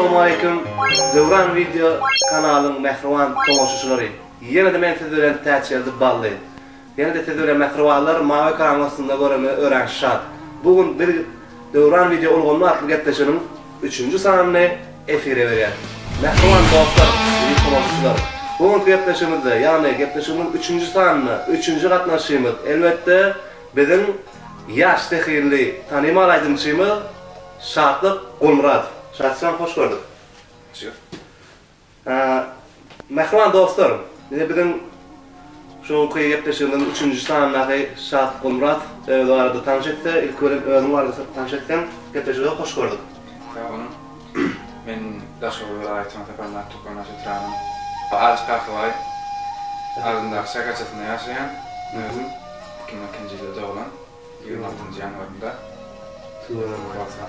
Assalamualeýkum Döwran wideo kanalyň mähriban tomaşaçylary. Ýene-de men siz bilen Täçgeldi Bally. Ýene-de siz bilen mähribanlar mawy ekranyň astynda göreme örän şat. Bu gün biz Döwran wideo ulgamyny atly gepleşiginiň üçünji sanyny efire berýäris. Mähriban dostlar, eziz tomaşaçylar! Bu günki gepleşigimizde, ýagny gepleşigimiziň üçünji sanynda üçünji gatnaşyjymyz, elbetde, biziň ýaş zehinli tanymal aýdymçymyz Şatlyk Gulmyradow. Şatjan hoş gördük. Hoş gördük. Mähriban dostlar, ine biziň şu günki gepleşigimiziň üçünji sanyndaky Şatlyk Gulmyradow özi barada tanyş etse, ilki bilen özüň barada tanyş etseň, gepleşige hoş gördük. Sag boluň. Men Daşoguz welaýatynyň Saparmyrat Türkmenbaşy etrabynyň Alçy Kakabaý adyndaky şäherçesinde ýaşaýan. Özüm 2002-nji ýylda doglan, 26-njy ýanwarynda. Tüweleme. Bolsa.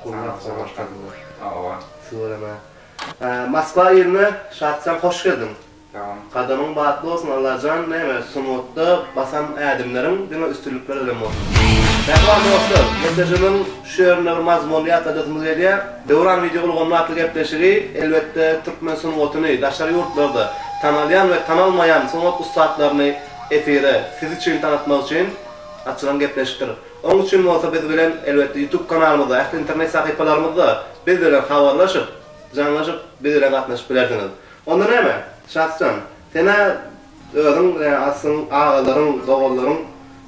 Gulmyrat Hawa. Tüweleme. Moskwa iline Şatjan hoş geldiň. Sag boluň. Gadamyň batly bolsun Allajan näme sungatda basan ädimleriň diňe üstünlikler bilen bolsun. Mähriban dostlar, gepleşigimiziň şu ýerinde bir mazmunly ýatladasymyz gelýär. Döwran wideo ulgamly atly gepleşigi elbetde türkmen sungatyny daşary ýurtlarda tanalýan we tanalmaýan sungat ussatlaryny efire siz üçin tanatmak üçin açylan gepleşikdir. Oň üçin bolsa biz bilen elbetde YouTube kanalymyzda, ähli internet sahypalarymyzda biz bilen habarlaşyp, jaňlaşyp biz bilen gatnaşyp bilersiňiz. Onda näme, Şatjan, sen-ä özüň aslyň agalaryň, doganlaryň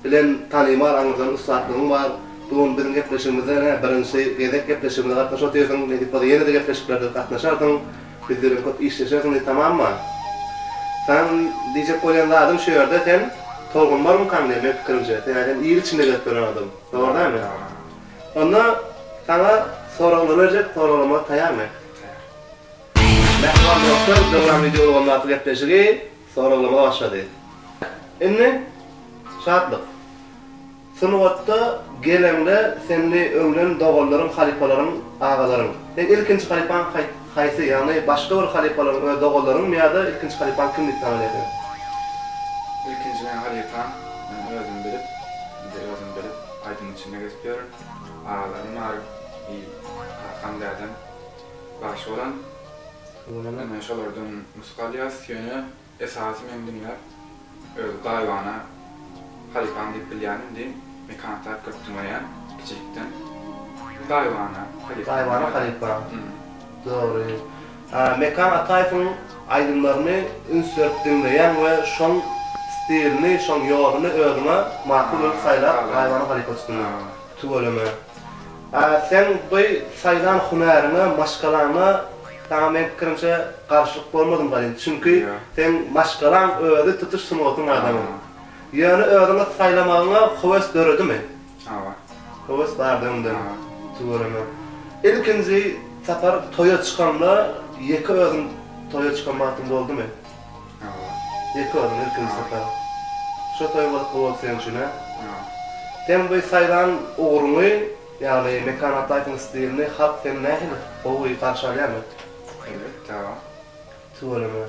bilen tanymal aňyrdan ussatlygyň bar. Bu gün biziň gepleşigimizde ine birinji gezek gepleşigimize gatnaşyp otyrsyň. Nesip bolsa ýene-de gepleşiklerde gatnaşarsyň. Biz bilen köp işleşersiň diýip tamamma. Saň diýjek bolýan zadym şu ýerde sen tolgunmarmykaň diýen meň pikirimçe. Sebäbi sen il içinde gezip ýören adam. Dogry dälmi? Onda saňa soraglar berjek, soraglama taýarmy? Taýar. Mähriban dostlar, Döwran wideo ulgamyndaky gepleşigi soraglama başlady. Indi Şatlyk. Sungatda geleňde senli öňden doganlaryň halypalaryň agalaryň. Seň ilkinji halypaň haýsy ýagny başga bir halypalaryň öz doganlaryňmy ýa-da ilkinji halypaň kim diýip tanalýar seni? Ilkinji meň halypam men özüm bilip indi özüm bilip aýdym içinde gezip ýörün agalarym bar i kakam dädem bagşy bolan ine şolardan nusga alýas ýöne Esasy meň diňläp özi gaýybana halypam diýip bilýän indi Mekan Ataýew köp diňleýän kiçilikden gaýybana halypam. Gaýybana halypa dogry. Mekan Ataýewiň aýdymlaryny üns berip diňleýäň we şoň stilini şoň ýoluny özüňe makul bilip saýlap gaýybana halypa tutundyň. Tüweleme. Seň bu saýlan hünäriňe maşgalaňda saňa meň pikirimçe garşylyk bolmadym gaýyn. Çünki seň maşgalaň özi tutuş sungatyň adamy. Ýöne özüňe saýlamagyňa höwes döredimi? Hawa. Höwes bardy öňden. Tüweleme. Ilkinji sapar toýa çykaňda ýeke özüň toýa çykan wagtyň boldumy? Hawa. Ýeke özüň ilkinji sapar. Şo toý gyzykly boldy seň üçin hä? Hawa. Seň bu saýlan ugruňy, ýagny Mekan Ataýewiň stilini halk seni nähili gowy garşy alýarmy? Elbetde, hawa. Tüweleme.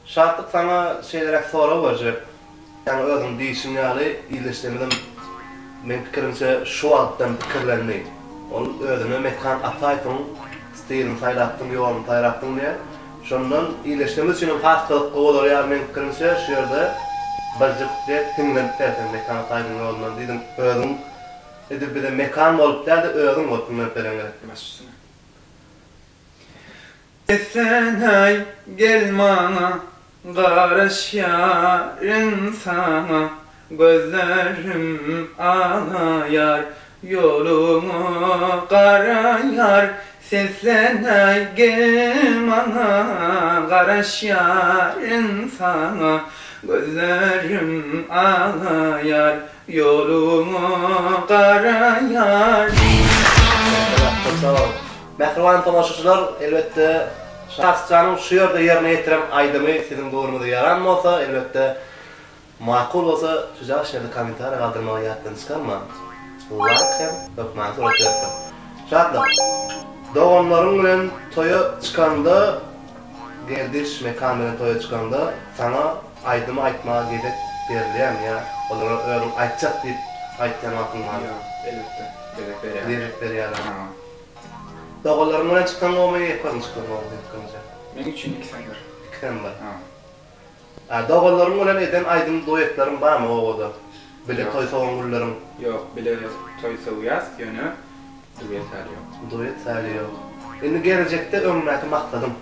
Şatlyk saňa şeýleräk sorag berjek. Ýaňy özüň diýşiň ýaly ildeşlerimizem meň pikirimçe şu wagtdan pikirlendi. Ol özüne Mekan Ataýewiň stilini saýlapdyň, ýoluny saýlapdyň diýýär. Şondan ildeşlerimiz üçin hem has gyzykly bolar ýaly meň pikirimçe şu ýerde birje kuplet hiňlenip berseň Mekan Ataýewiň ýolundan diýdim. Özüň edil bize Mekan bolup däl-de özüň bolup hiňlenip beren gerek. Baş üstüne. Esenäý gel maňa garaşýaryn saňa Gözlerim alaýar ýoluňa garaýar Seslenäý gel maňa garaşýaryn saňa Gözlerim alaýar ýoluňa garaýar. Köp sag bol. Mähriban tomaşaçylar, elbetde, Şahsjanyň şu ýerde ýerine ýetiren aýdymy siziň göwnüňize ýaran bolsa, elbetde, makul bolsa, şujagaz şeýle kommentariýa galdyrmagy ýatdan çykarmaň. Laýk hem hökmany suratda beripdir. Şatlyk, doganlaryň bilen toýa çykanda, Geldiş Mekan bilen toýa çykanda, saňa aýdymy aýtmaga gezek berilýärmi ýa olara özüň aýtjak diýip aýtýan wagtyň barmy? Ýok, elbetde, gezek berýärler. Gezek berýärler. Hawa. Doganlaryň bilen çyksaň gowumy, ýeke özüň çyksaň gowumy seň pikiriňçe? Meň üçin ikisem bir. Ikisem bir. Ha. A doganlaryň bilen eden aýdym duetleriň barmy obada? Bile toý sowan günleriň? Ýok, bile toý sowýas, ýöne duet häli ýok. Duet häli ýok. Indi gelejekde öňündäki maksadyň?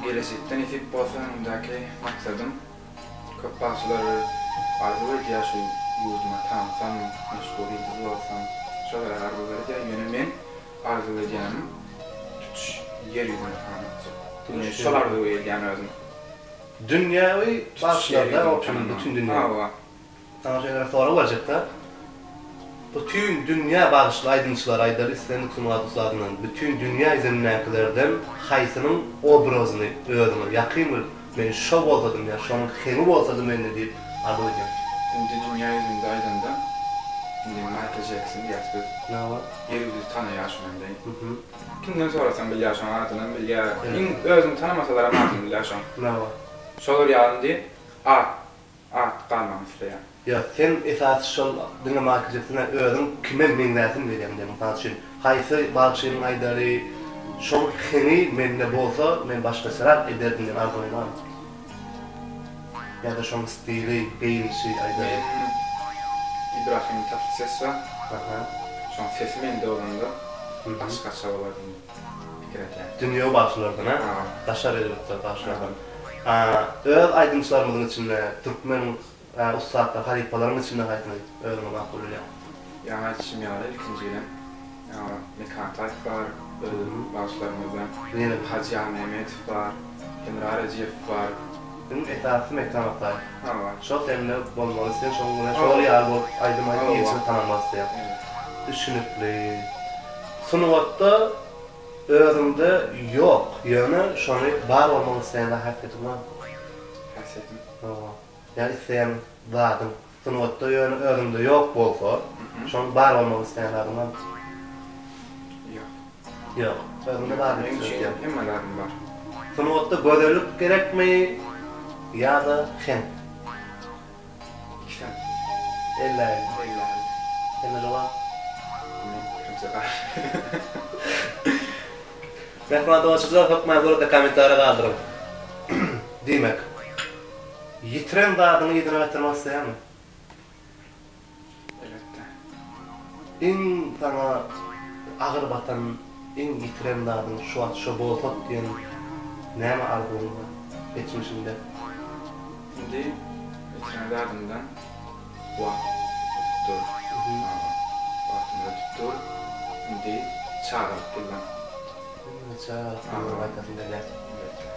Gelejekde nesip bolsa öňümdäki maksadym köp bagşylar arzuw edýär şu ýurduma tansam, meşhur ýyldyz bolsam, şolara arzuwlar edýär, ýöne men arzuw edýänim tutuş ýer ýüzüni tanatjak. Ine şol arzuwy edýän özüm. Dünýewi bagşylarda opşum bütin dünýe. Hawa. Saňa şeýle bir sorag berjekdä. Bütin dünýä bagşyly aýdymçylar aýdaly islendik sungat ussadyndan bütin dünýä ýüzündäkilerden haýsynyň obrazyny özüňe ýakyn bilip men şo bolsadym ýa şonuň heňi bolsady mende diýip arzuw edýäň. Indi dünýä ýüzünde aýdanda indi Maýkl Jekson diýýäs biz. Hawa. Ýer ýüzi tanaýar şony indi. Kimden sorasaň bilýär şoň adynam bilýär. Iň özüni tanamasalaram adyny bilýär şoň. Hawa. Şolar ýaly indi at at galmagyny isleýän. Ýok sen esasy şol diňe Maýkl Jeksona özüň kime meňzäsiň gelýäň diýen mysal üçin haýsy bagşynyň aýdary şoň heňi mende bolsa men başgaçarak ederdim diýen arzuwyň barmy? Ýa-da şoň stili, geýinişi aýdary. Men Ibrahim Tatlyses bar. Aha. Şoň sesi mende bolanda başgaça bolar diýip pikir edýän. Dünýewi bagşylardan a? Daşary ýurtda bagşylardan. A öz aýdymçylarymyzyň içinde türkmen ussatlar, halypalaryň içinde haýsyny özüňe makul bilýäň? Ýaňy aýdyşym ýaly ilkinji gelen Mekan Ataýew bar, öz bagşylarymyzdan Hajy Ýarmämmedow bar, Hemra Rejepow bar. Iň esasysy Mekan Ataýew. Hawa. Şol sende bolmaly, sen şoň bilen şolar ýaly bolup aýdym aýdyp il içinde tanalmak isleýäň. Düşünikli. Sungatda özüňde ýok, ýöne şony bar bolmagyny isleýän zat häsiýetiň barmy? Häsiýetim? Hawa. Ýa isleýän zadyň. Sungatda ýöne özüňde ýok bolsa, şoň bar bolmagyny isleýän zadyň barmy? Ýok. Ýok. Özüňde bar Meň üçin hemme zadym bar. Sungatda gözellik gerekmi ýa-da heň? Ikisem. Elläýeli. Elläýeli. Sende jogap? Meň pikirimçe bar. Mähriban tomaşaçylar hökman suratda kommentariýa galdyryň. Diýmek. Ýitiren zadyňy yzyna gaýtarmak isleýäňmi? Elbetde. Iň saňa agyr batan, iň ýitiren zadyň şu wagt şo bolsat diýen näme arzuwyň bar geçmişiňde? Indi ýitiren zadymdan wagt ötüp dur. Hawa, wagtym ötüp dur. Indi çagalyk ýyllam. Indi çagalyk ýylyňy gaýtasyň gelýär. Elbetde.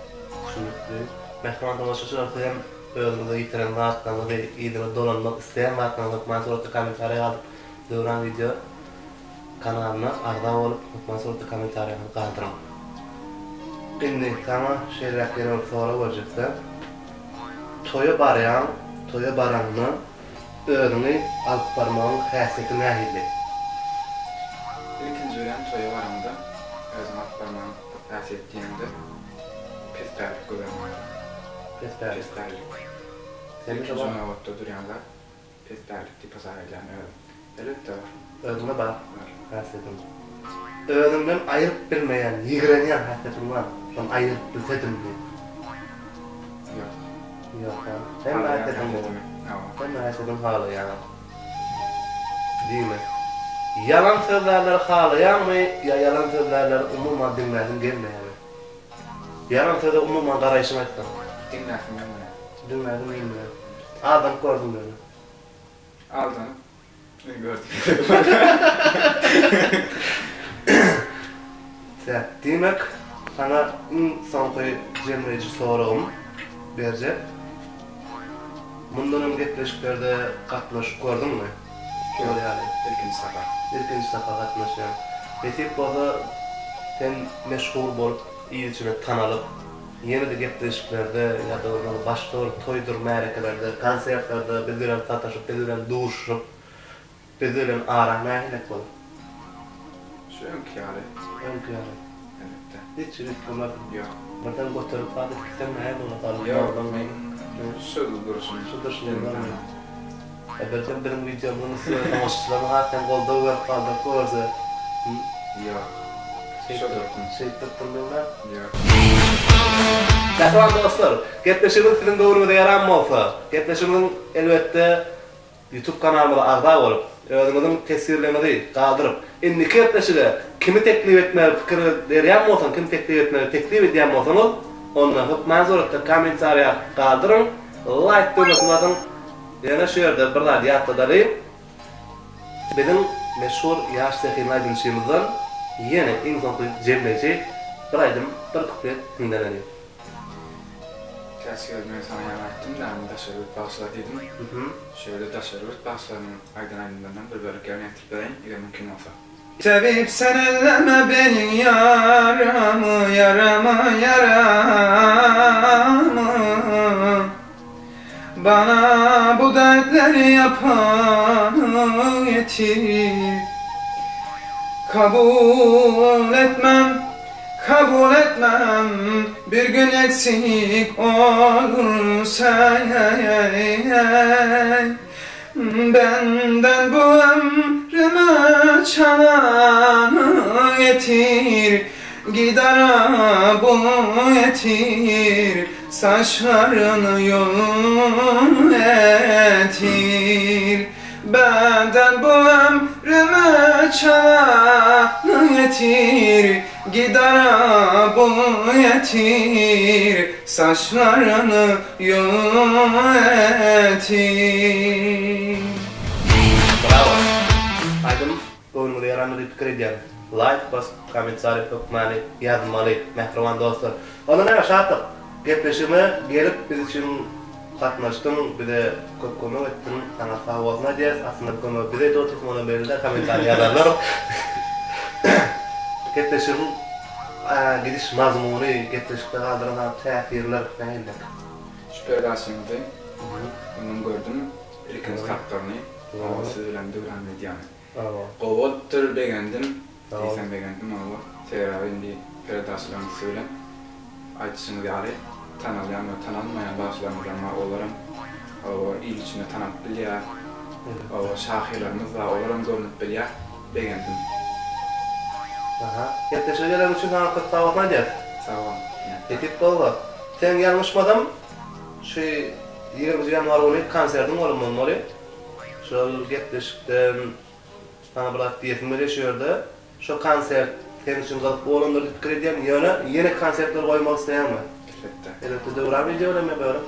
Düşnükli. Mähriban tomaşaçylar sizem özüňize ýitiren zatlaryňyzy yzyna dolanmak isleýän zatlaryňyzy hökman suratda kommentariýa ýazyp Döwran wideo kanalyna agza bolup hökman suratda kommentariýaňyzy galdyryň. Indi saňa şeýleräk ýene bir sorag berjekde. Toýa barýaň, toýa baraňda özüňi alyp barmagyň häsiýeti nähili? Ilkinji bilen toýa baraňda özüňi alyp barmagyň häsiýeti diýeňde Pespällik göz öňüme gelýär. Pespällik. Pespällik. Sende Ilkinji bar. nobatda durýan zat pespällik diýip hasap edýän özüm. Elbetde bar. Özüňde bar. Bar. Häsiýetiň. Özüňden aýryp bilmeýän, ýigrenýän häsiýetiň barmy? Şony aýryp bilsedim diýip. Ýok. Ýok, ha? Hemme Halaýan häsiýetiň gowy. häsiýetimi. Hawa. Hemme häsiýetiňi halaýaň. Diýmek. Ýalan sözlärleri halaýaňmy ýa ýalan sözlärleri umuman diňläsiň gelmeýärmi? Ýalan söze umuman garaýşyňy aýtsaň. Diňläsim gelmeýär. Diňläsim gelmeýär. Aldanyp gördüň ýöne. Aldanyp gördüm. Täk, diýmek, saňa iň soňky jemleýji soragym berjek. Mundan öň gepleşiklerde gatnaşyp gördüňmi? Şular ýaly. Ilkinji sapar. Ilkinji sapar gatnaşýaň. Nesip bolsa, sen meşhur bolup, il içinde tanalyp, ýene-de gepleşiklerde ýa-da bolmasa başga bir toýdur märekelerde, konsertlerde biz bilen sataşyp, biz bilen duşuşyp, Biz bilen araň nähilek bolar? Şu öňki ýaly. Öňki ýaly. Elbetde. Hiç üýtgemez. Ýok. Birden göterip zat edip gitsem näme bolar? Ýok, men şu durşum. Şu durşum bolarmy? E birden biziň wideomyzyň üstüne tomaşaçylaryň has hem goldaw berip galdyryp görse. Ýok. Şo dursun. Şeýtdirip durmaýyn-a. Ýok. Mähriban dostlar, gepleşigimiz siziň göwnüňize ýaran bolsa, gepleşigimiziň elbetde Youtube kanalymyza agza bolup, özüňiziň teswirleriňizi galdyryp, indiki gepleşige kimi teklip etmegi pikir berýän bolsaň, kimi teklip etmegi teklip edýän bolsaňyz, onda hökman suratda kommentariýa galdyryň, laýk düwmesini basyň. Ýöne şu ýerde bir zady ýatladalyň, biziň meşhur ýaş zehinli aýdymçymyzdan ýene iň soňky jemleýji bir aýdym, bir kuplet diňleneliň. Täç geldi men saňa ýaňy aýtdym-da indi daşary ýurt bagşylar diýdim. Şu ýerde daşary ýurt bagşylarynyň aýdan aýdymlaryndan bir bölek ýerine ýetirip bereýin, eger mümkin bolsa. Tebip sen elleme meniň ýaramy, ýaramy, ýaramy. Bana bu dertleri ýapany getir. Kabul etmem. Kabul etmem bir gün eksik olursa Benden bu ömrümü çalanı getir Gidara bu getir Saçlarını yol etir Benden bu ömrümü çalanı getir Gidara bu ýetir, Saçlaryny ýum etir. Brawo! Aýdym göwnüňize ýarandyr diýip pikir edýän. Laýk basyp kommentariý hökmany ýazmaly mähriban dostlar. Onda näme Şatlyk gepleşigime gelip biz üçin gatnaşdyň bize köp kömek etdiň saňa sag bolsun aýdýas aslynda bu kömegi biz edip otyrys onam belli däl kommentariý ýazarlar. Gepleşigiň gidiş mazmuny, gepleşikde galdyran saňa täsirler nähili? Şu perdaşyňyzy öňem gördüm, ilkinji tapgyryny, oba siz bilen Döwran Mediany. Gowy bolupdyr, begendim, diýseň begendim oba, sebäbi indi perdaşlaryň üsti bilen aýdyşyňyz ýaly tanalýan we tanalmaýan bagşylarymyzam bar, olaram oba il içinde tanalyp bilýär, oba şahyrlarymyz bar, olaram görnüp bilýär. Begendim. Aha. Gepleşige geleniň üçin saňa köp sag bolsun aýdýas. Sag bol. Nesip bolsa. Sen ýalňyşmasam şu ýigriminji ýanwar güni konsertiň bolan bolmaly. Şol gepleşikden saňa bir zat diýesim gelýär şu ýerde. Şo konsert seň üçin gyzykly bolandyr diýip pikir edýän. Ýöne ýene konsertler goýmak isleýäňmi? Elbetde. Elbetde Döwran wideo bilen ýa bölek?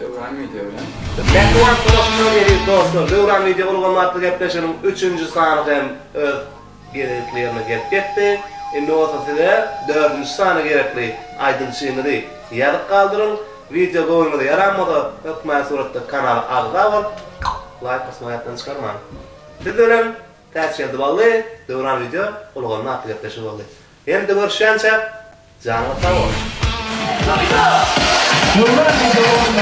Döwran wideo bilen. Mähriban tomaşaçylar eziz dostlar Döwran wideo ulgamy atly gepleşiginiň üçünji sany hem öz gerekli ýerine gelip ýetdi. Indi bolsa size dördünji sany gerekli aýdymçyňyzy ýazyp galdyryň. Wideo göwnüňize ýaran bolsa hökmany suratda kanala agza bolup laýk basmagy ýatdan çykarmaň. Siz bilen Täçgeldi Bally Döwran wideo ulgamy atly gepleşigi boldy. Ýene-de görüşýänçäk Janyňyz sag bolsun. Döwran wideo.